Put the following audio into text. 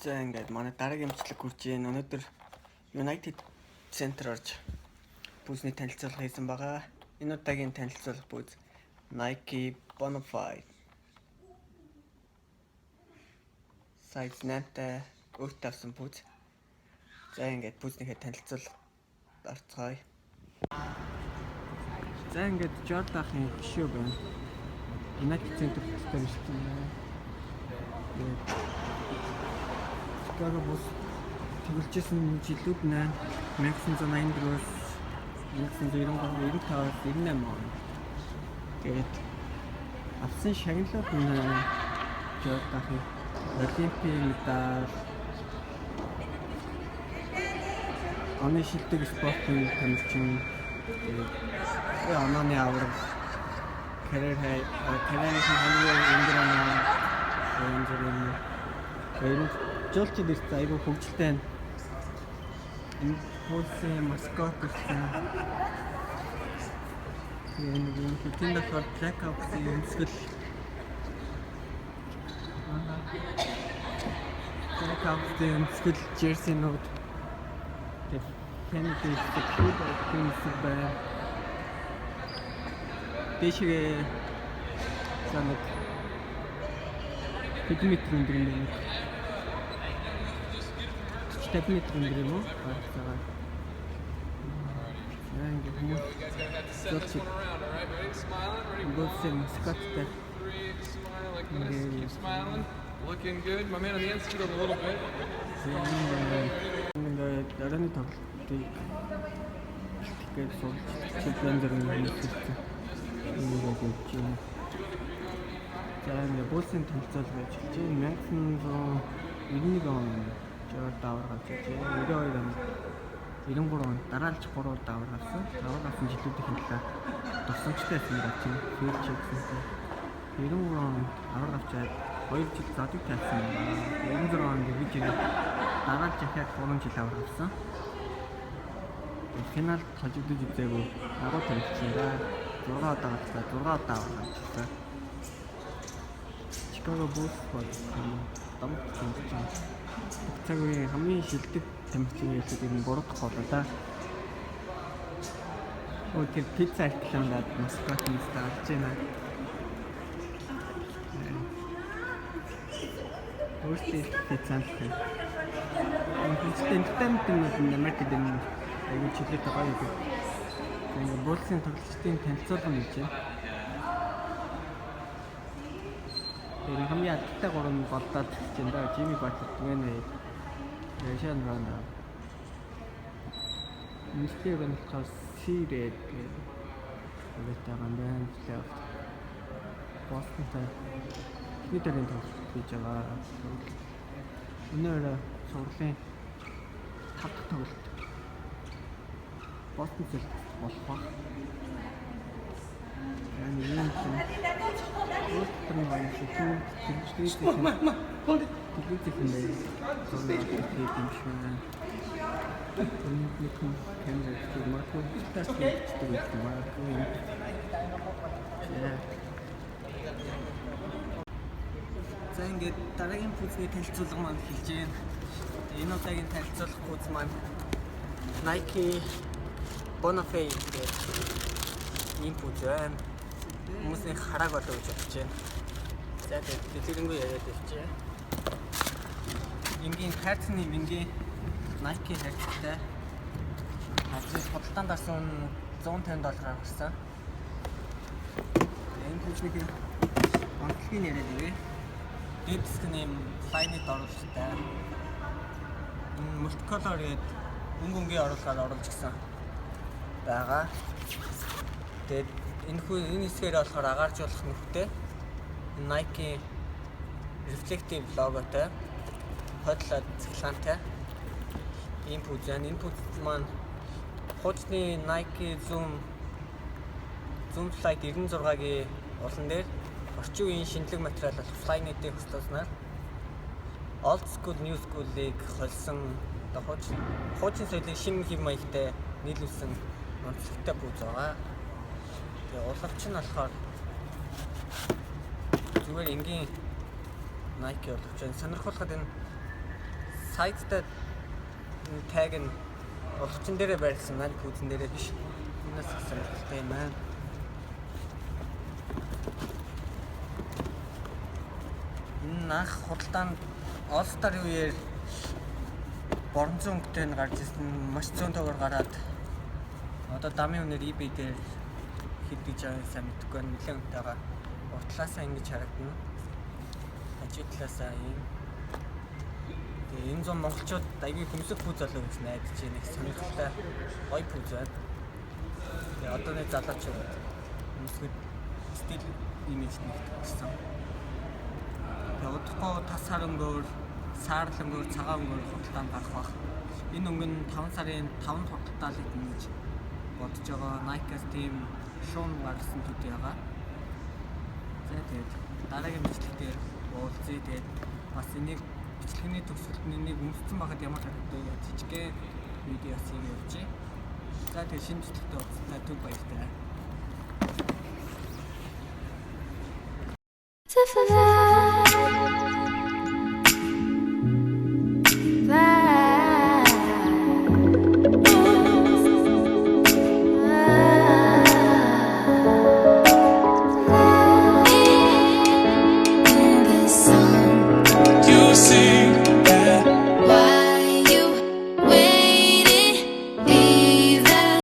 За, ингээд манай дараагийн бичлэг хүрч байна. Өнөөдөр United Center орж пүүзний танилцуулга хийсэн байгаа. Энэ удаагийн танилцуулга пүүз Nike Bonafide. Size 8-тай өөртөө авсан пүүз. За, ингээд пүүзнийхээ танилцуулга орцгоё. За, ингээд Jordan-ын гişүү байна. United Center дээр ирсэн байна. Тэгээд Chicago Bulls төгөлжсэн жилүүд нь 1984-өөс 1993, 95-аас 98 он. Тэгээд авсан шагналууд нь Jordan-ын Олимпийн медаль, оны шилдэг спортын тамирчин, тэгээд онооны авраг, career high, карьерийн хамгийн өндөр оноо, янз бүрийн. Тэр нь жуулчид ирсэн, айгүй хөгжилтэй байна. Энэ Bulls-ийн маскот ирсэн. Тэгээ нэг юм тэнд болохоор Blackhawks-ийн өмсгөл. Blackhawks-ийн өмсгөл jersey-нууд. Тэгээ Family Security байна. Дээшгээ за нэг хэдэн метр өндөр юм бэ? Нэг 40 50 метр өндөр юм уу? Ойролцоогоор. За, ингээд хүмүүс жуулчид Bulls-ийн маскоттой Keep ингээд smiling. Looking good. My man on the end, scoot over a little bit. Ингээд оройн тоглолтыг бэлтгэх гээд сурвалжлагч янз бүрийн хүмүүс ирсэн. Ингээд явж байна. За, ингээд Bulls-ийн танилцуулга байж эхэлж байна. 1991 он Jordan аварга авч иржээ. 92 онд, 93 онд дараалж 3 удаа аварга авсан. Аварга авсан жилүүдийн талаар дурсамжтай байсан гэж байна. Фил Джексонтэй. 93 онд аварга авчаад 2 жил зодог тайлсан байна. 96 онд эргэж ирээд дараалж ахиад 3 жил аварга авсан. Тэгээд финалд хожигдож үзээгүй агуу тамирчин да. 6 удаа гартлаа, 6 удаа аварга авчихсан. Chicago Bulls бол домог тамирчин. Цаг үеийн хамгийн шилдэг тамирчин хэлэхэд энэ буруудах болоо да. Оо, тэр пицца рекламдад маскот нь гарч байна. Өөрсдөө пицца л хэ. Энэ entertainment нь Америкт энэ аюул чөлөөтэй гоё юм. Ингээ Bulls-ын тоглогчдын танилцуулга нь хийж байна. Тэр хамгийн алдартай гурван голдоод эхэлж байна да. Jimmy Butler, Dwyane Wade, Rajon Rondo. Нийслэлийн нь болохоор C-Red гэдэг өгөөтэй байгаа юм байна. Playoff. Бостонтой эхний дөрвийн тоглолт хийж байгаа. Өнөө цувралын 5 дахь тоглолт. Бостон Celtics болох баг. Яг юм чинь өөр дотор нь гоё шиг телевиз телевиз юм байна. Зураг юм шиг байна. Энэ нэг камер гэдэг магадгүй тас хийдэг байх юм магадгүй юм. За. За, ингээд дараагийн пүүзний танилцуулга маань эхэлж байна. Энэ удаагийн танилцуулах пүүз маань Nike Bonafide гэдэг ийм пүүз байна. Хүмүүсийн харааг болов гэж бодож байна. За, тэгээд дэлгэрэнгүй яриад явчихъя. Энгийн хайрцаны энгийн Nike хайрцагтай. Хазны худалдаанд орсон 150 доллараар гарсан. Энэ пүүзний онцлогийг яриад өгье. Дээд хэсэг нь юм Flyknit оруулалттай. Энэ multicolor гэдэг өнгө өнгийн оруулгаар оруулж гисэн байгаа. Тэгээд энэ хүү энэ хэсгээр болохоор агааржуулах нөхтэй. Nike reflective логотой. Хотлоод цэглаантай. Ийм пүүз байна. Энэ пүүз маань хуучны Nike Zoom Flight 96-гийн улан дээр орчин үеийн шинэлэг материал болох Flyknit-ийг хослуулснаар old school, new school-ыг холсон, одоо хуучин соёлыг шинэ хэв маягтай нийлүүлсэн онцлогтой пүүз байгаа. Тэгээ улавч нь болохоор зүгээр энгийн Nike улавч байна. Сонирхолтой энэ Size-тай tag нь урдчин дээрээ байрлсан маань, пүүзэн дээрээ биш. Энэс их сонирхолтой юм байна. Энэ анх худалдаанд All Star-ын үеэр бронзон өнгөтэй нь гарч ирсэн, маш цөөн тоогоор гараад одоо дамын үнээр eBay дээр хэд гэж байгааг сайн мэдэхгүй байна. Нэлээд үнэтэй байгаа. Урд талаасаа ингэж харагдана. Хажуу талаасаа ийм. Тэгээ энэ зам монголчууд аягүй хөмсөг пүүз болов гэж найдаж байна. Их сонирхолтой гоё пүүз байна. Тэгээ одоо нэг залуучууд өмсгөд стил имиж нэгтгэсэн. Тэгээ удахгүй тас хар өнгөөр, саарл өнгөөр, цагаан өнгөөр худалдаанд гарах байх. Энэ өнгө нь 5 сарын 5-нд худалдаалагдана гэж бодож байгаа. Nike-аас тийм шуум гаргасан төдий байгаа. За, тэгээд дараагийн бичлэг дээр уулзъя. Тэгээд бас энийг бичлэгний төгсгөлд нь энийг өмссөн байхад ямар харагдав вэ, жижигхэн видео хийгээ явуулъя. За, тэгээд шинэ бичлэгтээ уулзлаа. Түг баяртай. To fly.